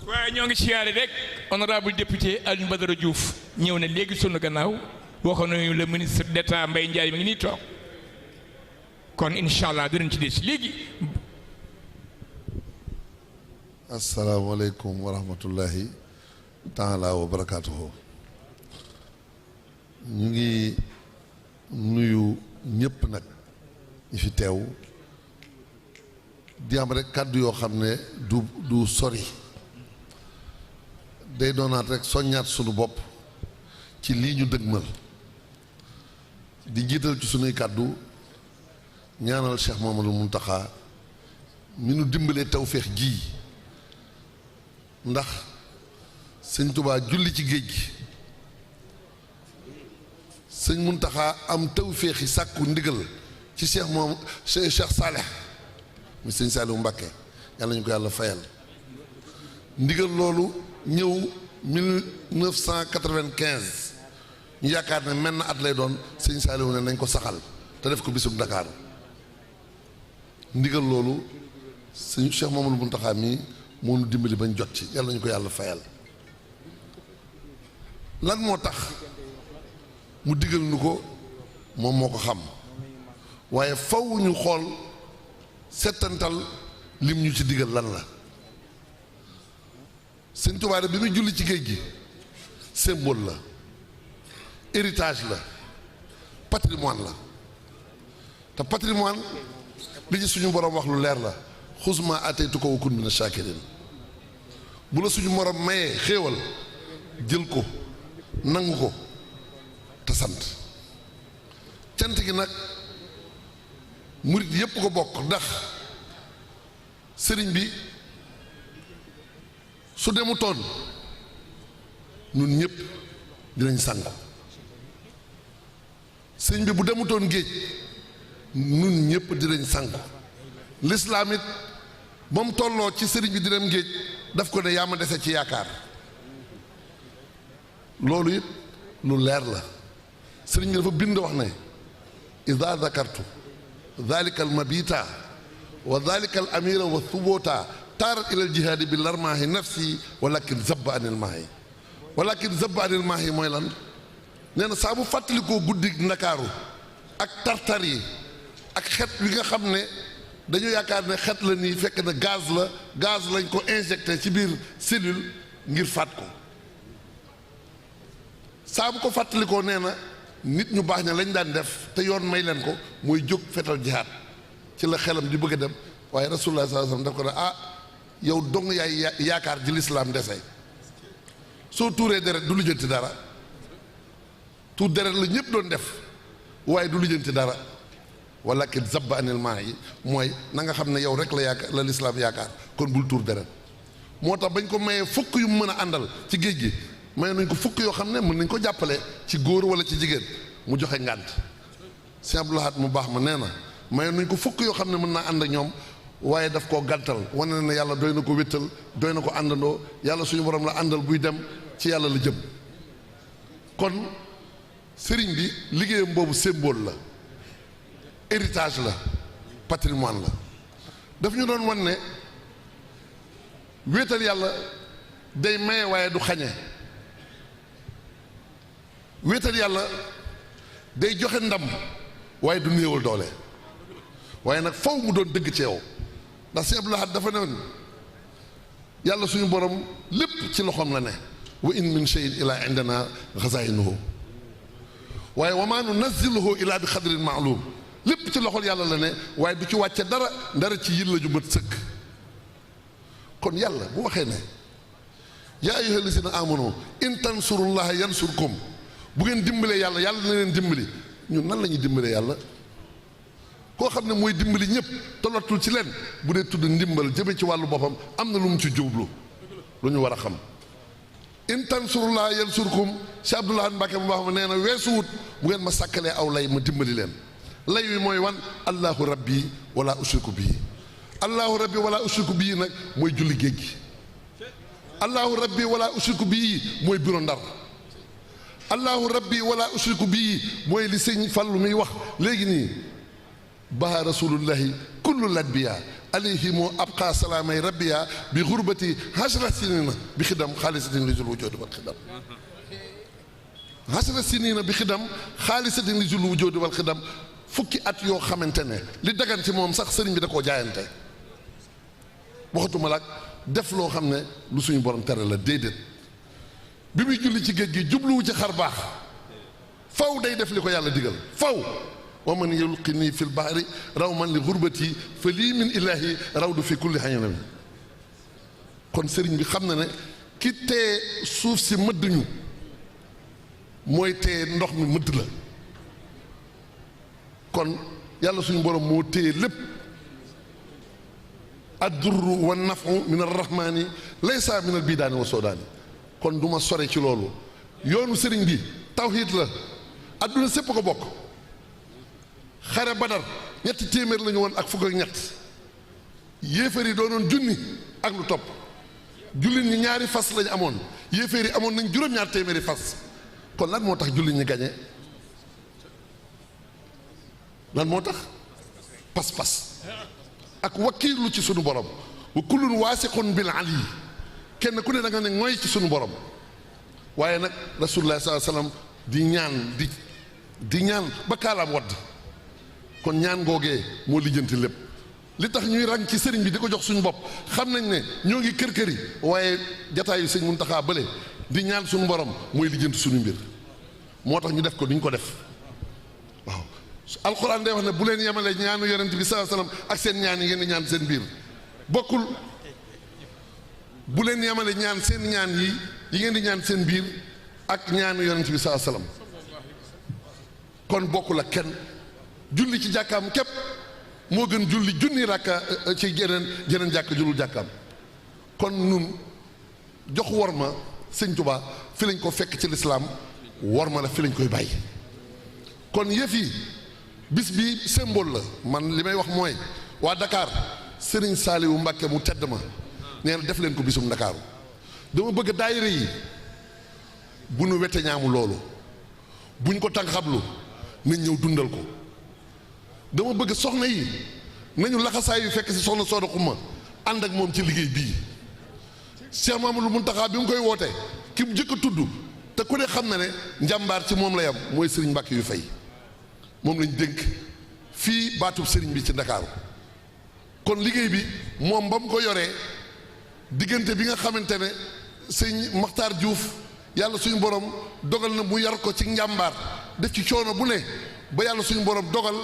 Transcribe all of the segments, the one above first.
waaye ñoo ngi siyaare rek honorable député Alioune Badara Diouf ñëw na léegi sunu gannaaw waxoon nañu le ministre d'État Mbaye Ndiaye mi ngi nii toog kon incha allah dinañ ci des léegi. asalaamaaleykum wa rahmatullahi taala wa barakaatuhu. ñu ngi nuyu ñëpp nag ñi fi teew di am rek kàddu yoo xam ne du sori day doonaat rek soññaat sunu bopp ci lii ñu dëgmal di jiital ci sunuy kàddu ñaanal Cheikh Mamadou Mountakha mi nu dimbalee tawféex ji ndax sëñ Tuubaa julli ci géej gi sëñ Mountakha am tawféexi sàkku ndigal ci Cheikh Saleh mi sëñ Saliou Mbacké yàlla ñu ko yàlla fayal ndigal loolu ñëw 1995 ñu yaakaar ne menn at lay doon sëñ Saliou ne nañ ko saxal te def ko bisub Dakar ndigal loolu sëñ Cheikh Mamadou Mountakha mi moo nu dimbali bañ jot ci yàlla ñu ko yàlla fayal lan moo tax mu digal nu ko moom moo ko xam waaye faw ñu xool settantal lim ñu ci digal lan la sëñ Tuubaa bi muy julli ci géej gi symbole la héritage la patrimoine la te patrimoine li ci suñu borom wax lu leer la xusma ataytu ko wa kun mina shakirin bu la suñu morom mayee xéewal jël ko nangu ko te sant cant gi nag murit yépp ko bokk ndax sëriñ bi su demutoon ñun ñëpp dinañ sànku sëriñ bi bu demutoon géej ñun ñëpp dinañ sànku lislaam it ba mu tolloo ci sëriñ bi di dem géej daf ko ne yaa ma dese ci yaakaar loolu it lu leer la sëriñ bi dafa bind wax ne ida dakartu dalika al mabita wa dalika al amira wa thubota taarat ila al jihaadi bi larmaahi nafsi walakin zabba anil maahi mooy lan nee na saa bu fàttalikoo guddi ndakaaru ak tartar yi ak xet wi nga xam ne dañu yaakaar ne xet la nii fekk na gaz lañ ko injecté ci biir cellule ngir faat ko saa bu ko fàttalikoo nee na nit ñu baax ña lañ daan def te yoon may leen ko mooy jóg fetal jihaad ci la xelam di bëgg a dem waaye rasulullah sallallahu alayhi wasallam daf ko ne yow dong yaay yaakaar ji lislaam dese soo tuuree deret du lijjanti dara tuur deret la ñëpp doon def waaye du lijjanti dara walakin zabba anil maa yi mooy na nga xam ne yow rek la yaakaar la lislaam yaakaar kon bul tuur deret moo tax bañ ko mayee fukk yu mën a àndal ci géej gi may nañ ko fukk yoo xam ne mën nañ ko jàppale ci góor wala ci jigéen mu joxe ngànt Sëñ Abdou Lahad mu baax ma nee na may nañ ko fukk yoo xam ne mën naa ànd ak ñoom waaye daf koo gàntal wane na ne yàlla doy na ko wéttal doy na ko àndandoo yàlla suñu borom la àndal buy dem ci yàlla la jëm kon sëriñ bi liggéeyam boobu symbole la héritage la patrimoine la daf ñu doon wan ne wéetal yàlla day maye waaye du xañe wéetal yàlla day joxe ndam waaye du néewal doole waaye nag faw mu doon dëgg ci yow ndax Sëñ Abdou Lahad dafa ne woon yàlla suñu borom lépp ci loxoom la ne wa in min shay'in illa indana xazainuhu waaye wa maa nunazziluhu illa bi xadrin ma'lum lépp ci loxol yàlla la ne waaye du ci wàcce dara ci yil la ju mat sëkk kon yàlla bu waxee ne yaa ayyuhal lazina amanu in tansurullaha yansurkum bu ngeen dimbalee yàlla na leen dimbali ñun nan la ñuy dimbalee yàlla koo xam ne mooy dimbali ñëpp tollotul ci leen bu dee tudd ndimbal jëme ci wàllu boppam am na lu mu ci jublu lu ñu war a xam in tansurullaha yansurkum Cheikh Abdou Lahad Mbacké bu baax ma nee na weesuwut bu ngeen ma sàkkalee aw lay ma dimbali leen lay wi mooy wan allahu rabbi wala ushriku bii allahu rabbi wala ushriku bii nag mooy julli géej gi allahu rabbi wala ushriku bii mooy biro ndar allahu rabbi wala ushriku bii mooy li sëñ Fallu muy wax léegi nii baha rasulullahi kullu ladbiya alayhimu abqa salaamay rabbiya bi xurbati hasra sinina bi xidam xaalisatin li zul wujudi wal xidam hasra sinina bi xidam xaalisatin li zul wujudi wal xidam fukki at yoo xamante ne li dagan ci moom sax sëriñ bi da koo jaayante waxatuma laak def loo xam ne lu suñu borom tere la déedéet bi muy julli ci géej gi jubluwu ci xar baax faw day def li ko yàlla digal faw wa man yulqini fi lbahri raw man li xurbati fa lii min ilahi rawdu fi kulli xayanami kon sëriñ bi xam na ne ki tee suuf si mëdd ñu mooy tee ndox mi mëdd la kon yàlla suñu borom moo téye lépp addurru wa nafu min arrahmani laysa min albidaani wa soodaani kon du ma sore ci loolu yoonu sëriñ bi tawxiid la adduna sépp ko bokk xare badar ñetti téeméer la ñu woon ak fukk ak ñett yéefar yi doonoon junni ak lu topp jullit ñi ñaari fas lañu amoon yéefar yi amoon nañ juróom-ñaar téeméeri fas kon lan moo tax jullit ñi gañe lan moo tax pas-pas ak wakkiirlu ci sunu borom wa kullun waasiqun bil ali kenn ku ne da nga ne ngoy ci sunu borom waaye nag rasulullah sallallahu alayhi wasallam di ñaan di ñaan ba kaalaam wadd kon ñaan googee moo lijjanti lépp li tax ñuy rang ci sëriñ bi di ko jox suñu bopp xam nañ ne ñoo ngi kër-këri waaye jataayu sëñ Muntaxa bële di ñaan suñu borom mooy lijjanti suñu mbir moo tax ñu def ko duñ ko def waaw alxuraan day wax ne bu leen yemale ñaanu yonent bi sallallahu alayhi wasallam ak seen ñaan yi ngeen di ñaan seen biir bokkul bu leen yemale ñaan seen ñaan yi ngeen di ñaan seen biir ak ñaanu yonent bi sallallahu alayhi wasallam kon bokkul ak kenn julli ci jàkkaam képp moo gën julli junni rakka ci jeneen jàkk julul jàkkaam kon nun jox war ma sëñ Tuubaa fi lañ ko fekk ci lislaam war ma la fi lañ koy bàyyi kon yëf yi bis bi symbole la man li may wax mooy waa Dakar Sëriñ Saaliwu Mbàkke mu tedd ma nee na def leen ko bisum Ndakaaru dama bëgg daayira yi bu nu wete ñaamu loolu buñ ko tàng xablu nañ ñëw dundal ko dama bëgg soxna yi nañu laxasaay yu fekk si soxna Sooda Xuma ànd ak moom ci liggéey bii Cheikh Mamadou Muntaxa bi mu koy woote ki mu jëkk a tudd te ku ne xam na ne njàmbaar ci moom la yam mooy sëriñ Mbàkke yu fay moom lañ dénk fii baatub sëriñ bi ci Ndakaaru kon liggéey bi moom ba mu ko yoree diggante bi nga xamante ne sëñ Maxtaar Diouf yàlla suñu borom dogal na mu yar ko ci njàmbaar def ci coono bu ne ba yàlla suñu borom dogal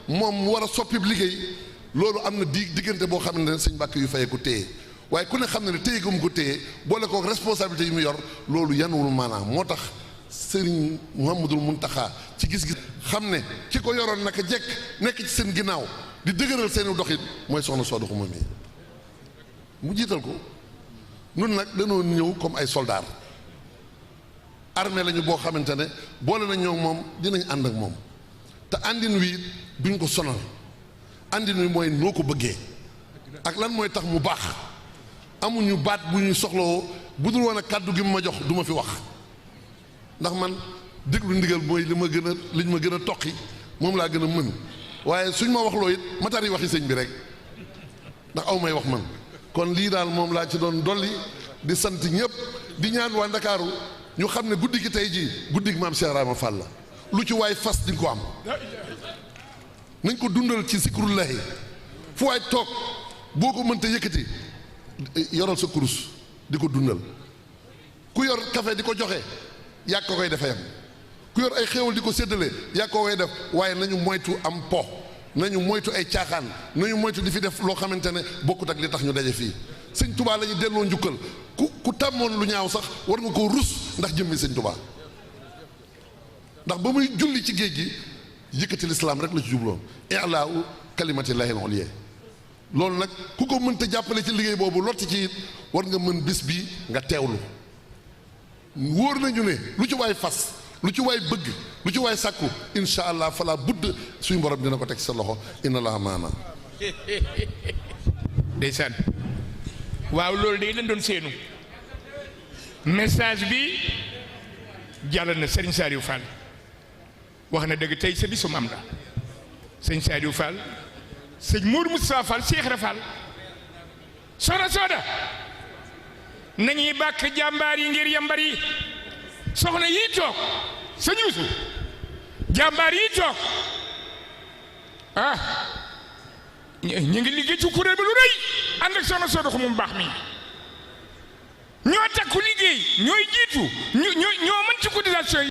moom mu war a soppi liggéey loolu am na diggante boo xam ne sëñ Mbàkke yu fayee ko téye waaye ku ne xam ne téye ko mu ko téye boole kook responsabilité yi mu yor loolu yanuwul maanaam moo tax sëriñ Mouhamadul Muntaxa ci gis-gis xam ne ki ko yoroon naka jekk nekk ci seen ginnaaw di dëgëral seeni doxit mooy soxna Sooda Xuma mi mu jiital ko nun nag dañoo ñëw comme ay soldats armée lañu boo xamante ne boole nañ ñoo moom dinañ ànd ak moom te àndin wi duñ ko sonal àndin wi mooy noo ko bëggee ak lan mooy tax mu baax amuñu baat bu ñuy soxlawoo bu dul woon a kàddu gi mu ma jox du ma fi wax ndax man déglu ndigal mooy liñ ma gën a toqi moom laa gën a mën waaye suñ ma waxloo it ma tari waxi sëñ bi rek ndax aw may wax man kon lii daal moom laa ci doon dolli di sant ñëpp di ñaan waa Ndakaaru ñu xam ne guddi gi tey jii guddi gi maam Cheikh Ibrahima Fall la lu ci waay fas di nga ko am nañ ko dundal ci zikrullahi fu waay toog boo ko mënta yëkkati yoral sa kurus di ko dundal ku yor café di ko joxe yàgg ko koy defe yam ku yor ay xéewal di ko séddale yàgg ko koy def waaye nañu moytu am po nañu moytu ay caaxaan nañu moytu di fi def loo xamante ne bokkut ak li tax ñu daje fii sëñ Touba la ñu delloo njukkal ku tàmmoon lu ñaaw sax war nga koo rus ndax jëmmi sëñ Touba ndax ba muy julli ci géej gi yëkkati lislaam rek la ci jubloon i'laa kalimatillahi al-ulya loolu nag ku ko mënta jàppale ci liggéey boobu lotti ci it war nga mën bis bi nga teewlu wóor nañu ne lu ci waay fas lu ci waay bëgg lu ci waay sàkku insha allah fala budd suñu borom dina ko teg sa loxo inna allaha maana ndeysaan waaw loolu day lañ doon seenu message bi jàll na Serigne Saliou Fall wax na dëgg tey sa bisum am la sëñ Saliou Fall sëñ Mourou Moustapha Fall Cheikh Ibra Fall soxna Sooda nañuy bàkk jàmbaar yi ngir yambar yi soxna yi toog sëñ Yuusu jàmbaar yi toog ñu ngi liggéey ci kuréel bi lu rëy ànd ak soxna Sooda ko mu baax mi ñoo takku liggéey ñooy jiitu ñoo mën ci cotisation yi